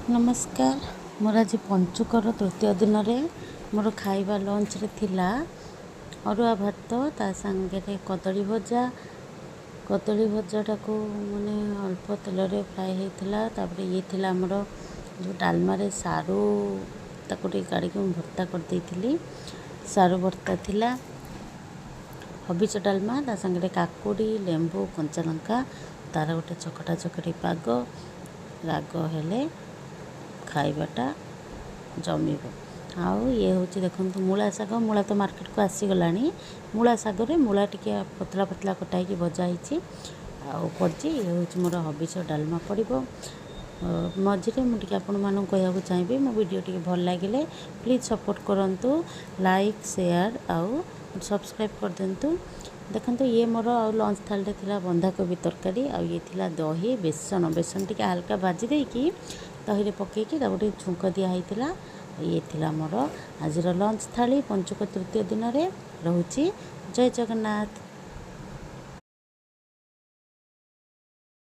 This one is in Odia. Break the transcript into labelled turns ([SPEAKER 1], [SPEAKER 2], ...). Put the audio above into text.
[SPEAKER 1] ନମସ୍କାର। ମୋର ଆଜି ପଞ୍ଚୁକର ତୃତୀୟ ଦିନରେ ମୋର ଖାଇବା ଲଞ୍ଚରେ ଥିଲା ଅରୁଆ ଭାତ, ତା ସାଙ୍ଗରେ କଦଳୀ ଭଜା। କଦଳୀ ଭଜାଟାକୁ ମାନେ ଅଳ୍ପ ତେଲରେ ଫ୍ରାଏ ହେଇଥିଲା। ତାପରେ ଇଏ ଥିଲା ଆମର ଯେଉଁ ଡାଲମାରେ ସାରୁ, ତାକୁ ଟିକେ କାଢ଼ିକି ମୁଁ ଭର୍ତ୍ତା କରିଦେଇଥିଲି। ସାରୁ ଭର୍ତ୍ତା ଥିଲା, ହବିଷ ଡାଲମା, ତା ସାଙ୍ଗରେ କାକୁଡ଼ି, ଲେମ୍ବୁ, କଞ୍ଚା ଲଙ୍କା, ତାର ଗୋଟେ ଚକଟା ଚକଟି ପାଗ। ରାଗ ହେଲେ ଖାଇବାଟା ଜମିବ। ଆଉ ଇଏ ହେଉଛି ଦେଖନ୍ତୁ ମୂଳା ଶାଗ। ମୂଳା ତ ମାର୍କେଟକୁ ଆସିଗଲାଣି। ମୂଳା ଶାଗରେ ମୂଳା ଟିକେ ପତଳା ପତଳା କଟା ହେଇକି ଭଜା ହେଇଛି ଆଉ ପଡ଼ିଛି। ଇଏ ହେଉଛି ମୋର ହବିଷ ଡାଲମା ପଡ଼ିବ। ମଝିରେ ମୁଁ ଟିକେ ଆପଣମାନଙ୍କୁ କହିବାକୁ ଚାହିଁବି, ମୋ ଭିଡ଼ିଓ ଟିକେ ଭଲ ଲାଗିଲେ ପ୍ଲିଜ୍ ସପୋର୍ଟ କରନ୍ତୁ, ଲାଇକ୍, ସେୟାର ଆଉ ସବସ୍କ୍ରାଇବ୍ କରିଦିଅନ୍ତୁ। ଦେଖନ୍ତୁ, ଇଏ ମୋର ଆଉ ଲଞ୍ଚ ଥାଳିରେ ଥିଲା ବନ୍ଧାକୋବି ତରକାରୀ, ଆଉ ଇଏ ଥିଲା ଦହି ବେସନ। ବେସନ ଟିକେ ହାଲକା ଭାଜି ଦେଇକି ଦହିରେ ପକାଇକି ତାକୁ ଟିକେ ଛୁଙ୍କ ଦିଆ ହେଇଥିଲା। ଇଏ ଥିଲା ମୋର ଆଜିର ଲଞ୍ଚ ଥାଳି ପଞ୍ଚୁକ ତୃତୀୟ ଦିନରେ। ରହୁଛି, ଜୟ ଜଗନ୍ନାଥ।